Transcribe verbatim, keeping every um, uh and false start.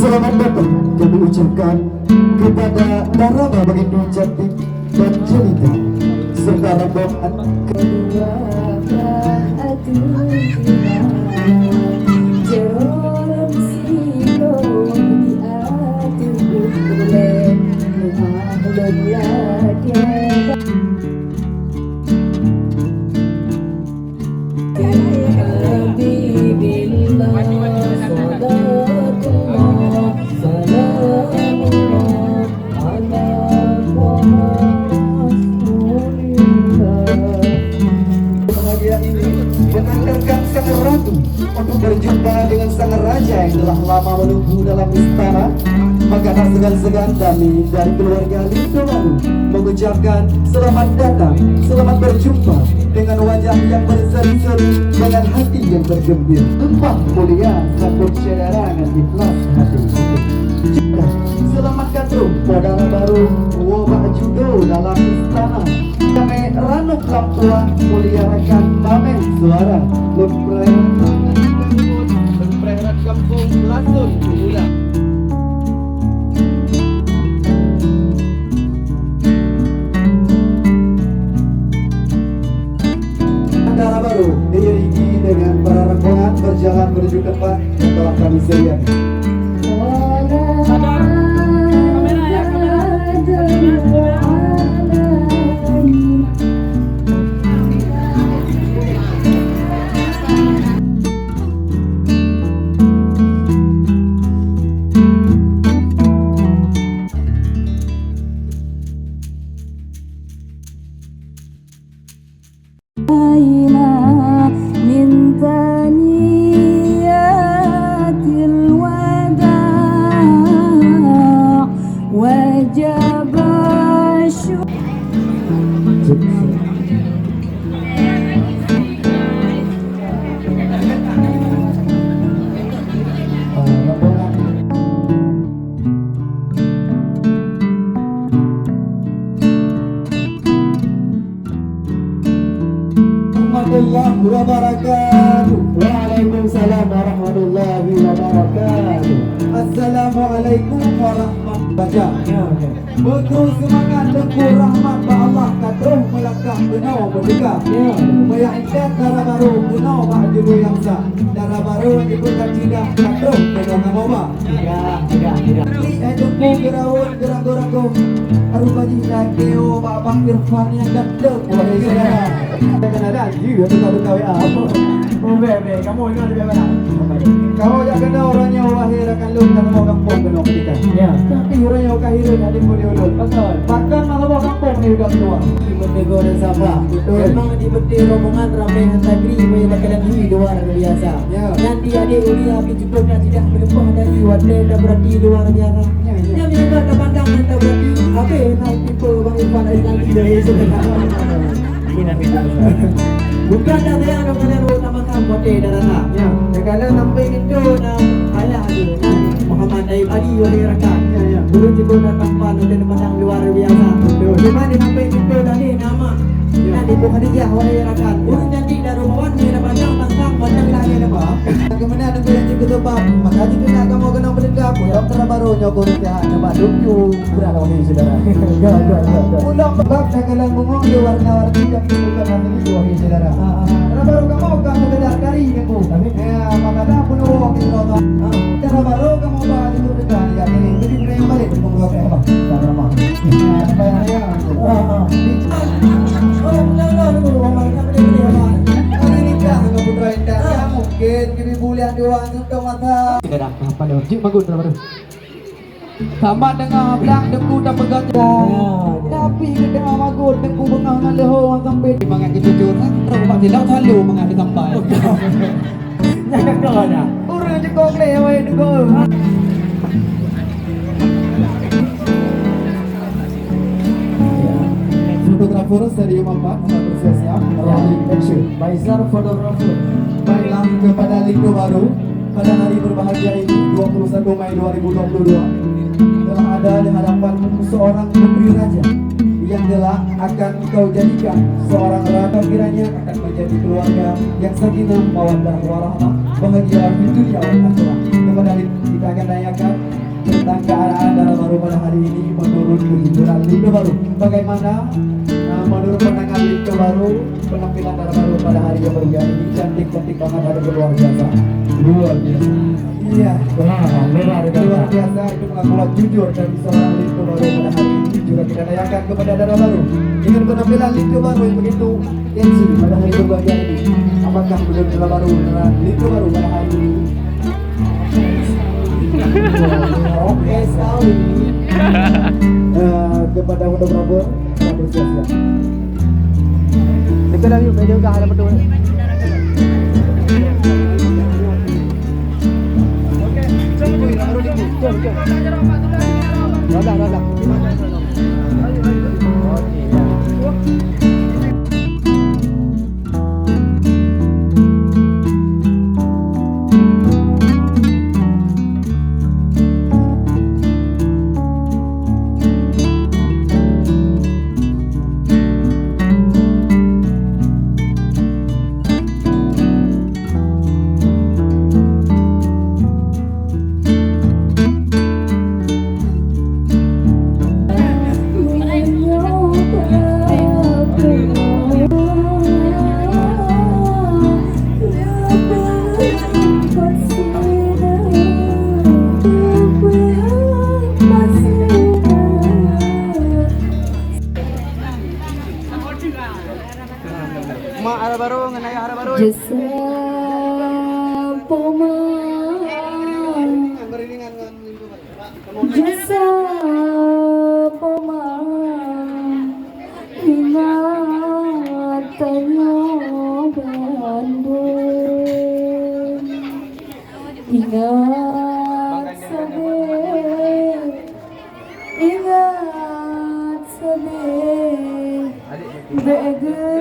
Selamat datang kami ucapkan kepada dara baru begitu cantik dan jelita serta rombongan kedua belah atu jiwa. Jerome Silo di atu uleh muah lom lagèe. Bahagia ini mengantarkan sang ratu untuk berjumpa dengan sang raja yang telah lama menunggu dalam istana. Maka tak segan-segan kami dari keluarga Lindo Baru mengucapkan selamat datang, selamat berjumpa dengan wajah yang berseri-seri, dengan hati yang bergembira. Tumpah mulia sambut syedara ngon ikhlas hati. Selamat ka troh po dara baru woe bak judo dalam istana. Damé ranub lam puan, mulia rakan, damé suara. Lôn preh, lôn preh rot gampông, langsung pemula. Dara baru diiringi dengan para rombongan berjalan menuju tempat yang telah kami sediakan. Aina min taniyatil wada', wajaba syu- Warahmatullahi wabarakatuh. Waalaikumsalam warahmatullahi wabarakatuh. Assalamualaikum warahmatullahi wabarakatuh. Beutôi seumangat Teungku, rahmat bak Allah ka troh meulangkah keunoe meuteuka. Ya. Meunyo intat dara baru keunoe bak judô nyang sa. Dara baru nyang jipeukat jidah ka troh keunoe kamoe ba. Tidak, tidak, tidak. Ni hai Teungku Geurawan geuragoe-ragoe. Aru bajih lagèe bak Bang Irfan nyang ganteng, wahai syedara. Jangan ada, jih, aku tak tahu W A. Oh, bèk, bèk. Kamoe ingat lebih banyak. Kamoe jak keunoe uroe nyoe, wahai rakan lôn, ka saboh gampông keunoe keudéh. Ya. Tapi uroe nyoe ka hireuen hana peue ulôn. Betul. Bahkan malah saboh gampông ni udah keuluwa. Di Bendego dan Sabah. Betul. Memang di Bendego rombongan ramai hantabi, banyak bakalan hi luar biasa. Ya. Nanti adik Ulia Cukup dah tidak melepas dari watèe dah berarti luar biasa. Ya, ya. Yang menyebab terpandang dan tak berarti habis nak tipe Bang Irfan Aziz Nazri dari sebelah. Bukan dah saya nak kalian buat nama kamu watèe dah rasa. Ya. Kalau sampai itu dah ayah tu, Muhammad Taib Ali wahai rakan. Ya, ya. Dulu tipe dah tampan dan pandang luar biasa. Betul. Cuma dia sampai itu dah ni nama. Ya. Nanti bukan dia wahai rakan. Urang jadi dah rumah ni dah pandang tantang macam lagi nama. Keumeunang neubri nyang jeuet keu sabab, maka jih keunan kamoe keunong meudeuka, pulang dara barô nyoe keu sehat nibak duek ju, brat kami syedara. Ga, ga, ga, ga. Pulang bak dagelan bungong di warna-warni dan bukan asli wahai syedara. Ah, ah. Dara barô kamoe ka sekedar dari Teungku. Tapi ya, makanan pun wakil rasa. Ah. Dara barô kamoe ba jeuet dekat di kaki. Jadi, kena yang balik, Teungku, dua kali, Abah. Tak ramah. Ya, bayar raya. Ah, ah. Di- Oh, pulang dah, Teungku. Abah, tak boleh, boleh, Abah. Hari ni dah, Teungku, putra indah. Ah. Ya, mungkin, kini boleh ada orang Sama dengar blang deungon tapeugah. Ya. Tapi geutanyoe magot Teungku beungoh ngon leuho sampai. Mangat geucucur, trok bak silap selalu mangat geusampai. Nyan ka kau dah. Ureueng cukôp lé awai deungon. Fotografer Stadium empat, siap-siap, rolling action. Faisal fotografer. Baiklah, kepada Lindo Baru, pada hari berbahagia ini, dua puluh satu Mei dua ribu dua puluh dua, telah ada di hadapanmu seorang putri raja yang kelak akan kau jadikan seorang ratu, kiranya akan menjadi keluarga yang sakinah, mawaddah, warahmah, bahagia di dunia wal akhirat. Kepada Lindo, kita akan tanyakan Tentang keadaan dara baru pada hari ini menurut kejujuran Linto Baru. Bagaimana, uh, menurut pandangan Linto Baru, penampilan dara baru pada hari yang berbahagia ini? Cantik, cantik banget, ada luar biasa. Luar biasa. Iya. Wah, luar biasa. Luar biasa, itu pengakuan jujur dari seorang Linto Baru pada hari ini. Juga kita tanyakan kepada dara baru. Dengan penampilan Linto Baru yang begitu gengsi pada hari berbahagia ini. Apakah menurut dara baru, dara Linto Baru pada hari ini? Oke sekali. Eh, kepada fotografer, kita bersiap-siap. Dekat dah, yuk, meja udah ada betul. Oke, jom, jom, jom, jom. Dah, dah, dah, dah. Mak hara barô ngon ayah hara barô. Jasa poma. Jasa poma. Ingat tanyoe bandum. Ingat sabe. Ingat sabe. Bèk geu